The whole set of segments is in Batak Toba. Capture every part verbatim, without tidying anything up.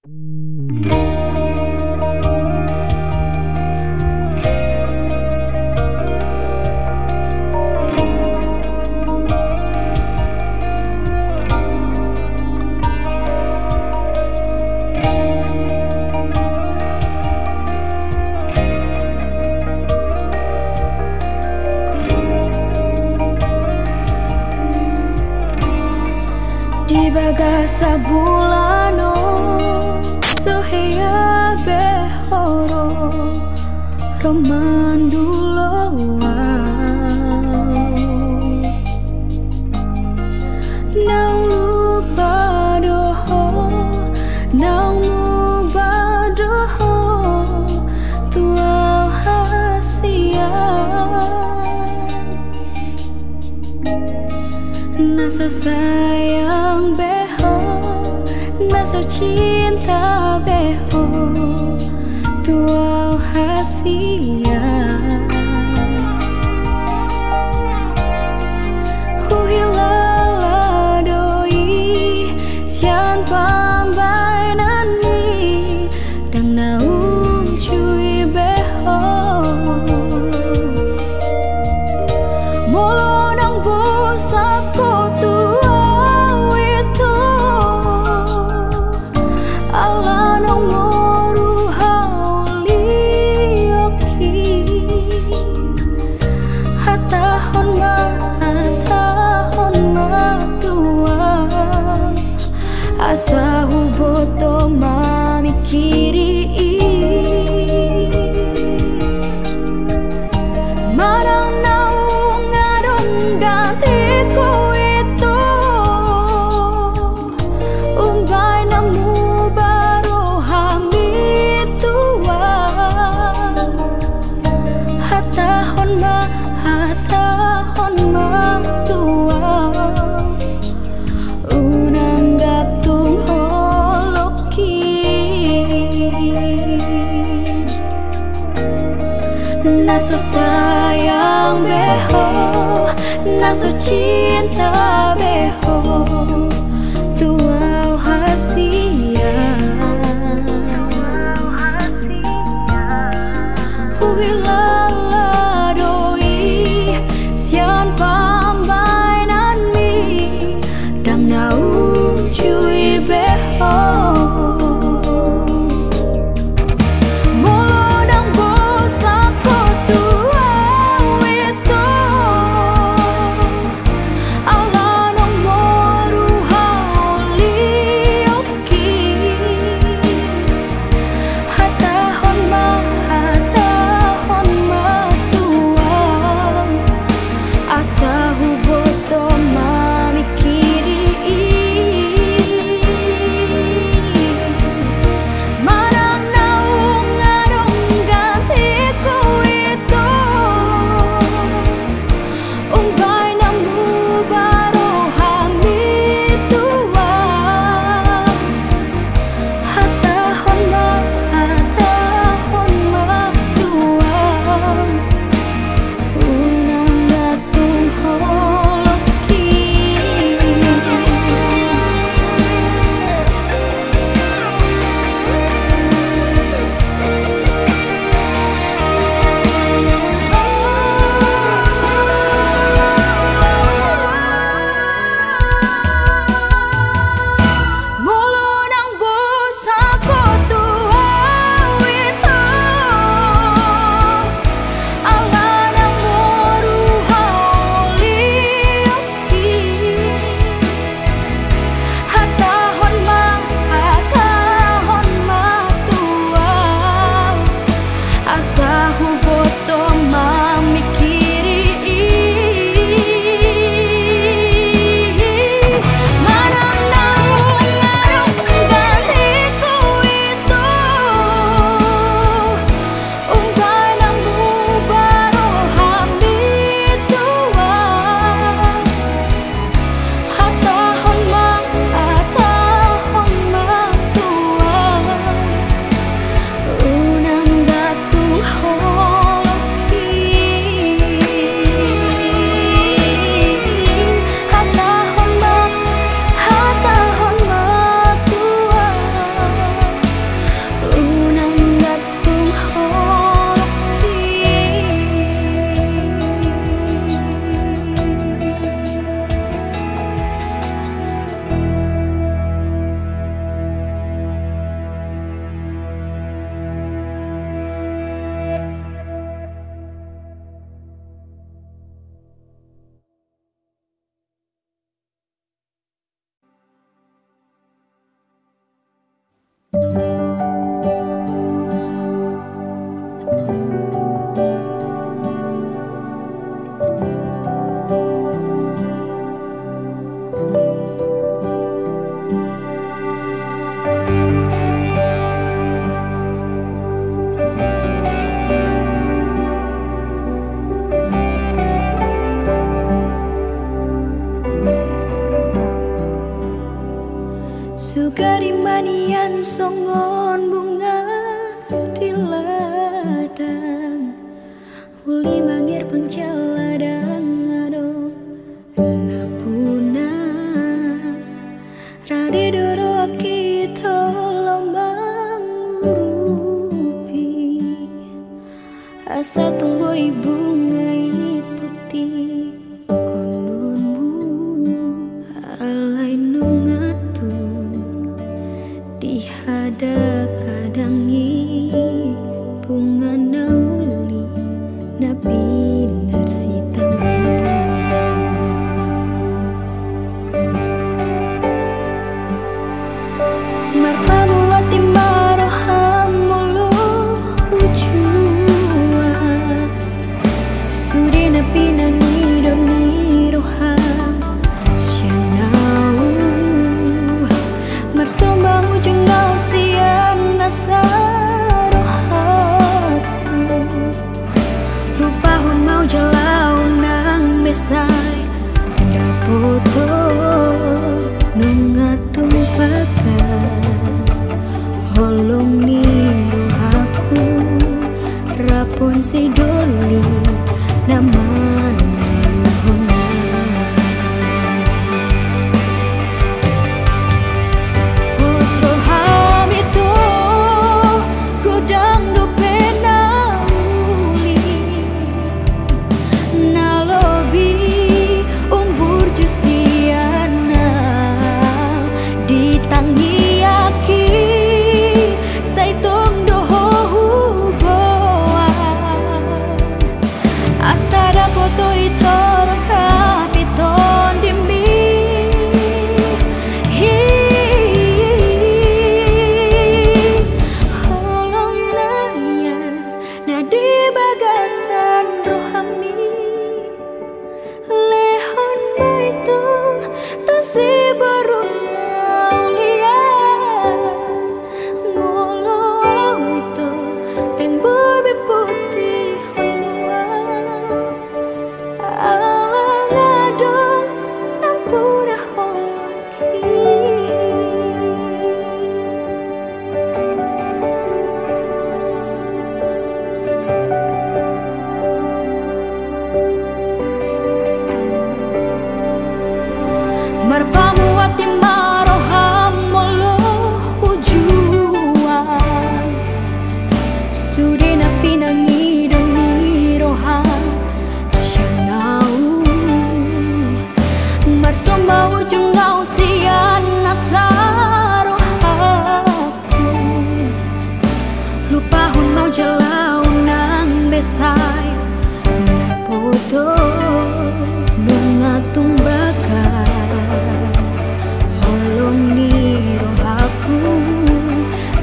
Di bagasan bulan on, so hea be ho ro, ro mandulo au. Naung lupa do ho, naung muba do ho tu au hasian. Na so sayang be ho, na so cinta be ho tu au hasian. Huhilala do i sian pambahenanmi, ndang na unjui be ho. Molo ndang bosak ho tu au ito, ala ndang moru haulianki. Hatahon ma, hatahon ma tu au, asa huboto mamingkiri i. Manang naung adong ganti ho ito, umbahen na muba rohami tu au. Hatahon ma, hatahon ma tu au, unang gantung holongki. Na so sayang be ho, na so cinta be ho tu au hasian. Huhilala do i sian pambahenanmi, ndang na unjui be ho. Molo ndang bosak ho tu au ito, ala ndang moru Sugari manian songon bunga di ladang, uli mangerbang jala ndang adong na puna. Rade do rohangki tolo mangurupi, asa tung boi bunga i putik kononmu. Alai nunga tung dihadang-hadangi bunga na uli na pinarsitangi. Marpamuati ma roham molo hujua sude na pinangido ni roha sian ahu. Marsomba ujung ahu sian nasa rohangku. Lupahon ma au jala unang besa i, dapoton nunga tung bagas holong ni rohangku, rapon sidoli na manaluhon. Pos roham ito godang dope na uli, na lobi umburju sian na ditangiangki, sai tong do ho huboan. Asa dapot ho ito rongkap ni tondimi. Hi, holong na ias na di bagasan rohami. Lehon ma ito tu si boru na ulian. Molo au ito ndang boi be putihon mual, ala nga adong na puna holongki. Marpamuati ma roham molo hujua sude na pinangido ni roha sian ahu. Marsomba ujung ahu sian nasa rohangku. Lupahon ma au jala unang besa i, dapoton nunga tung bagas holong ni rohangku,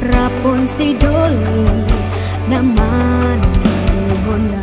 rapon sidoli na manaluhon.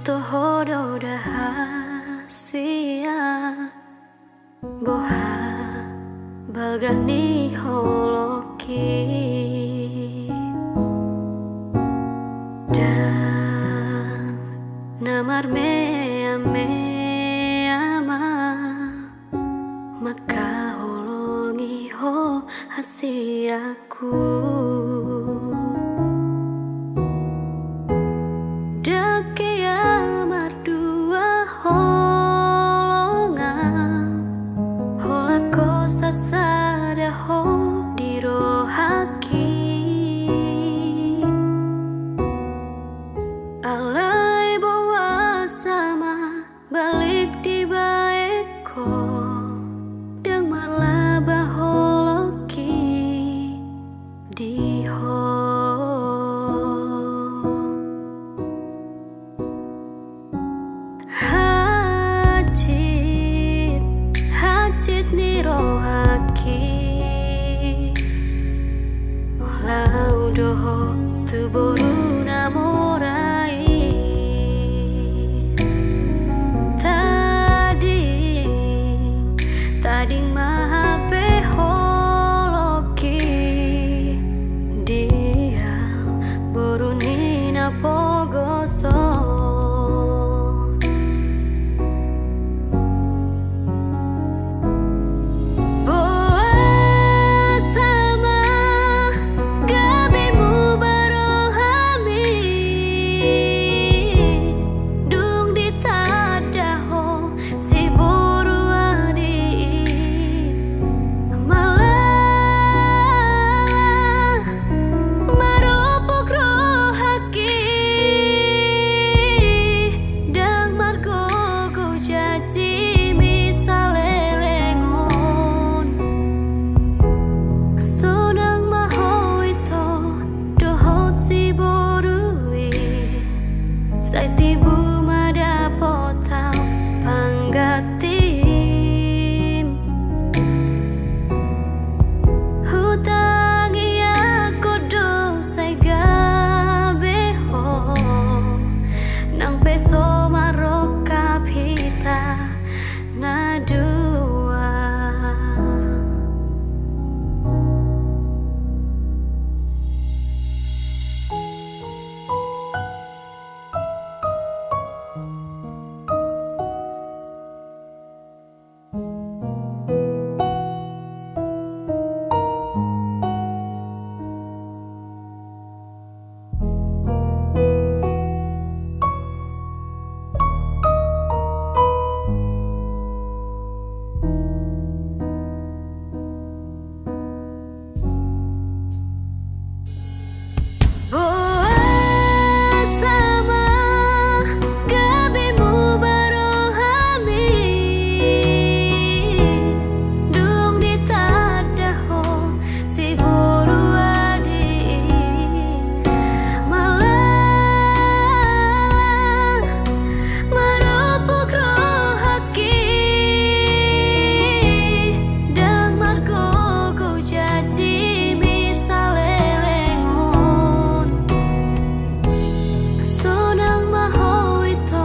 toho do da hasian, boha balga ni holong i. Ndang na marmeamea ma mangkaholongi ho hasianku. Ndang hea mardua holongan, holan ho sasada ho di rohangki. Alai boasa ma balik dibaen ho, ndang marlaba holongki di ho. Hansit, hansit ni rohangki, laho dohot tu boru na mora i. Tading, tading ma hape holongki, dia boru ni na pogoson. Boasa ma gabe muba rohami, dung ditanda ho si boru adi i. Malah marumpuk rohangki, ndang margogo janjimi saleleng on. Sonang ma ho ito dohot si boru i, sai tibu ma dapot au panggantim. Hutangiangkon do sai gabe ho, nang pe so marrongkap hita na dua. Boasa ma gabe muba rohami, dung ditanda ho si boru adi i. Malah marumpuk rohangki, ndang margogo janjimi saleleng on. Sonang ma ho ito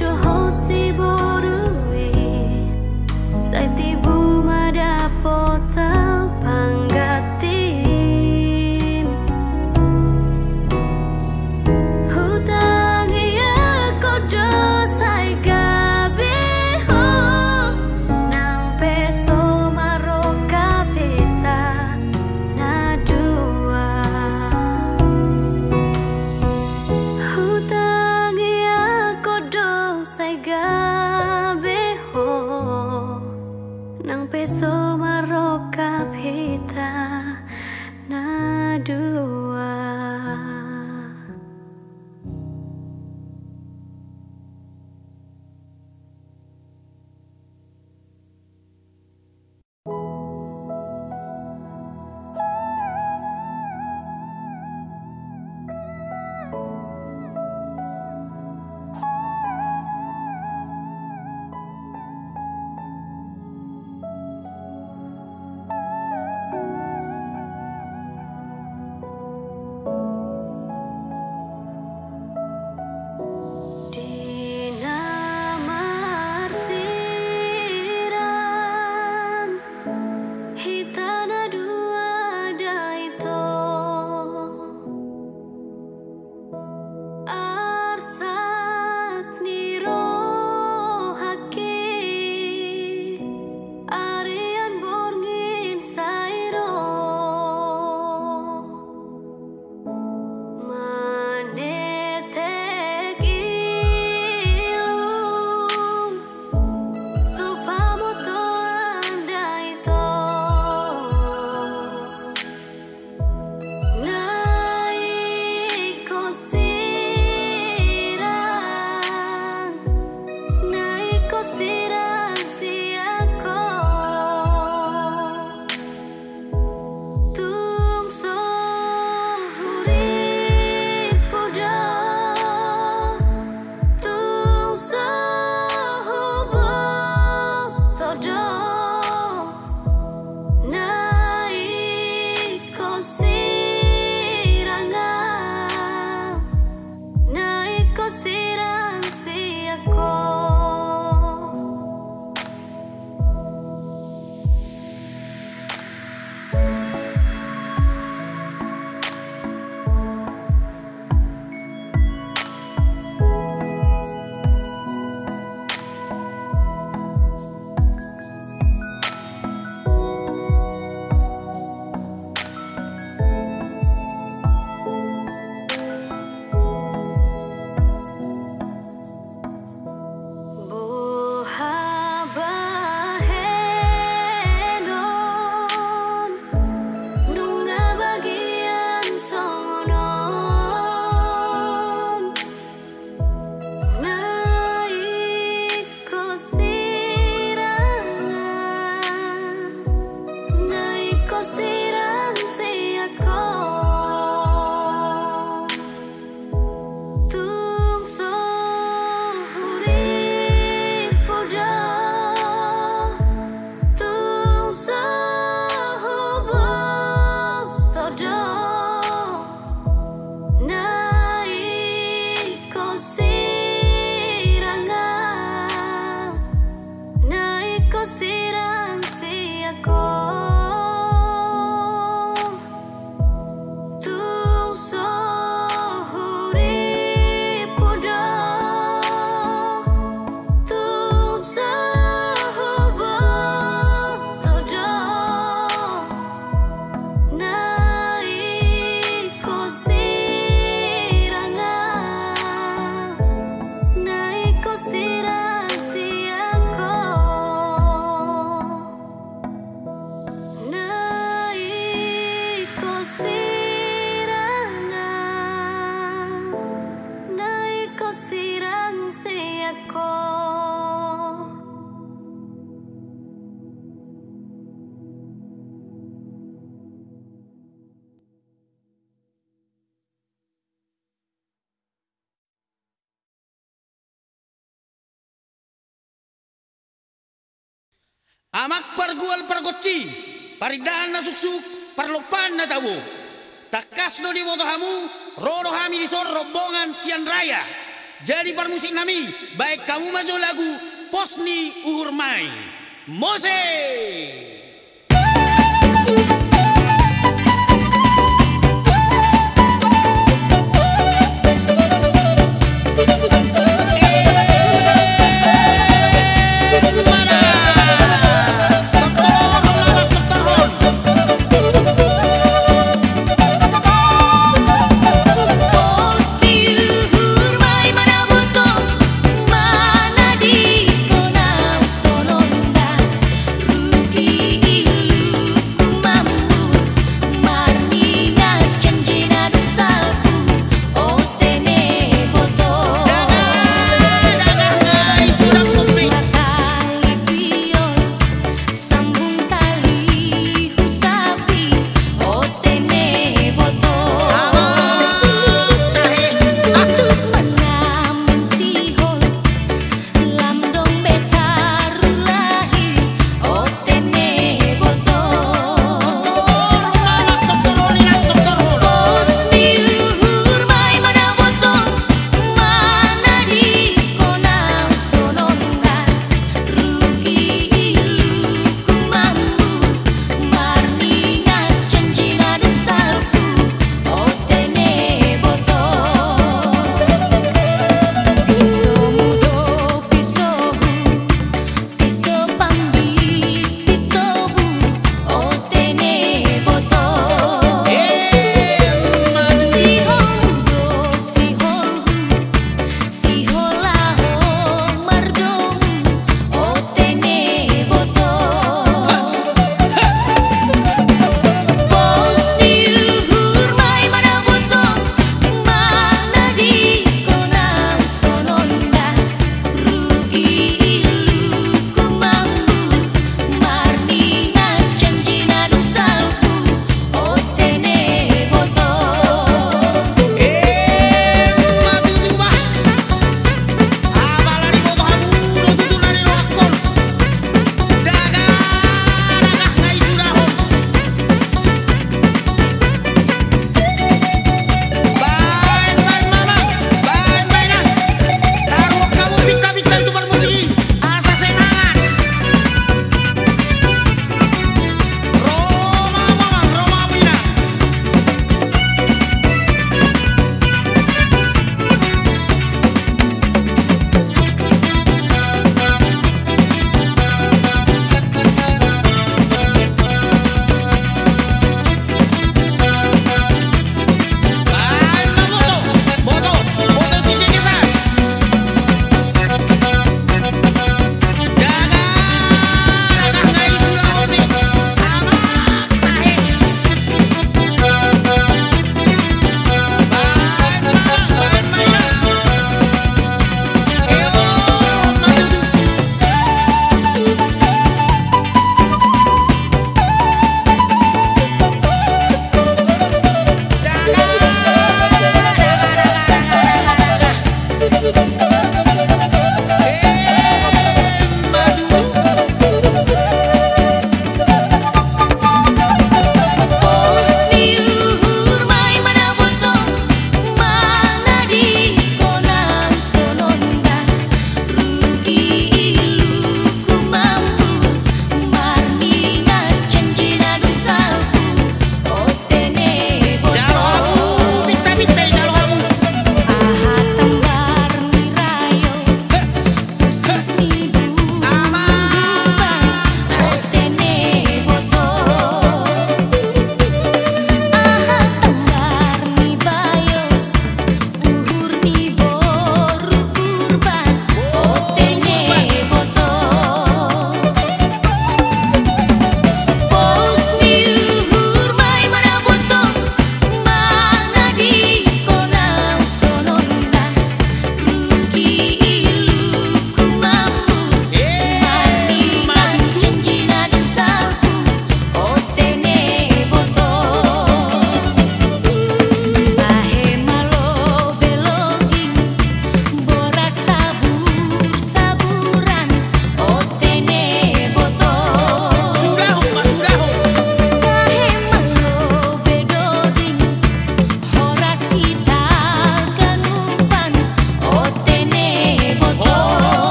dohot si boru i, sai tibu ma dapot au panggantim. Hutangiangkon do sai gabe ho, nang pe so marrongkap hita na dua. Hutangiangkon do sai gabe ho, nang pe so marrongkap hita na dua. Amang pargual pargonsi, parindahan na suksuk, parlompahan na tabo. Tangkas do diboto hamu, ro do hami dison rombongan sian Raya. Jadi parmusiknami, baen hamu ma jo lagu Pos ni Uhurmai. Mose!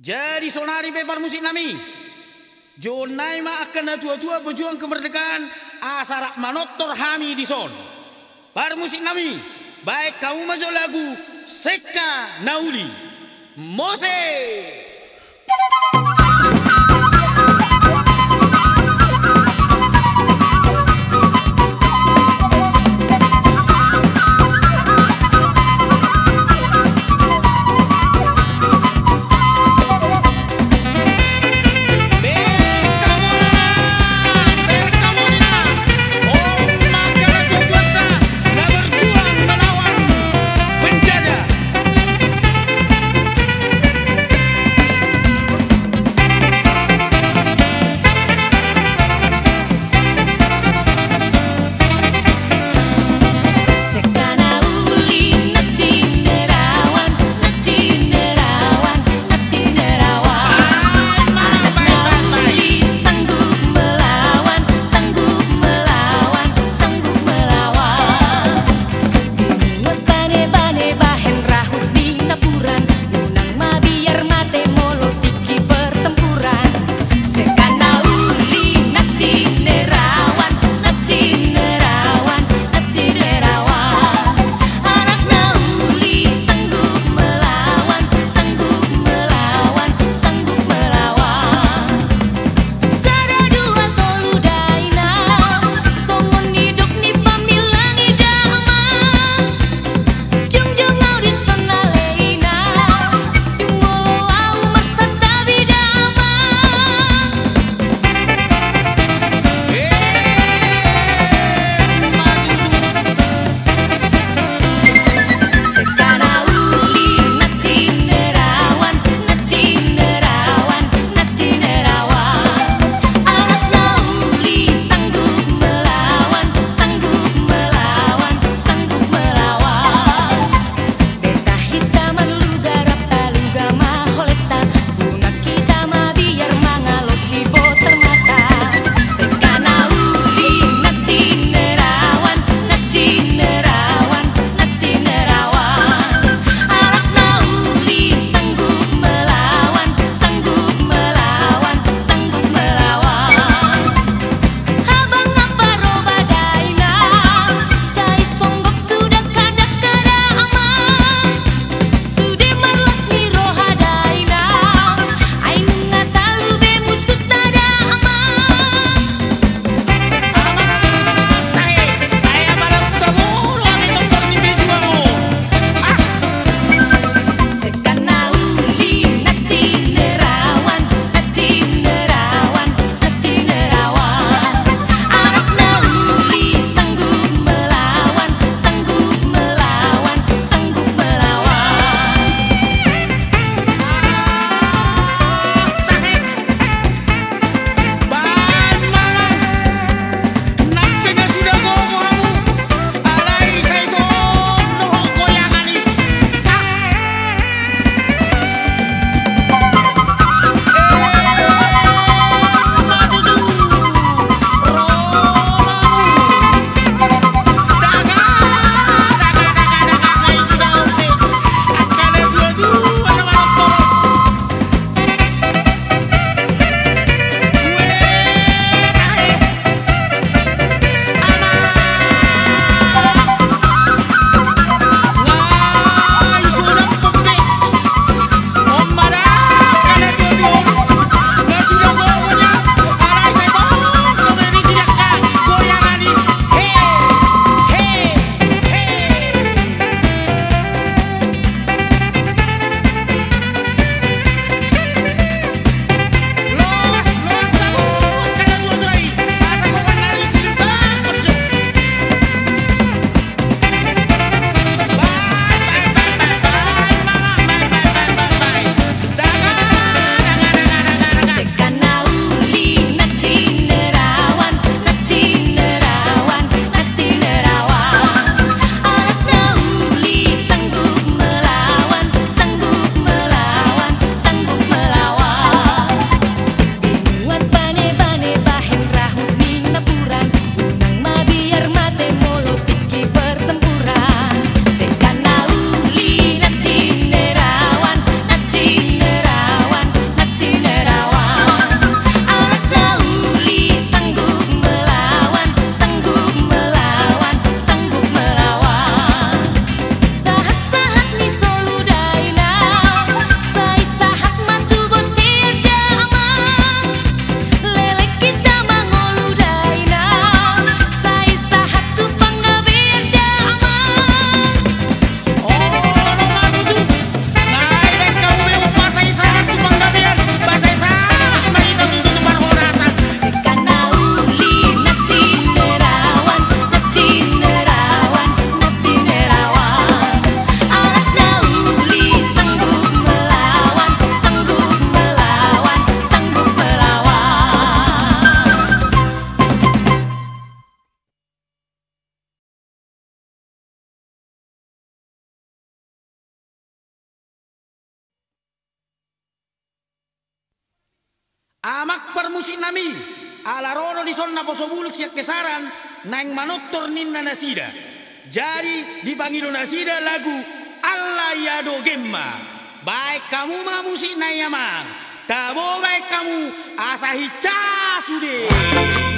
Jadi sonari pe parmusiknami, jouonnami ma angka natuatua pejuang kemerdekaan asa rap manortor hami dison. Parmusiknami, baen hamu ma jo lagu Sengka na Uli. Mose! Amang parmusik nami, ala ro do dison naposo bulung sian kesaran, naeng manortor ninna nasida. Jadi dipangido nasida lagu Alla ia do gemma. Baen hamu ma musik na i amang. Tabo baen hamu asa hinsa sude.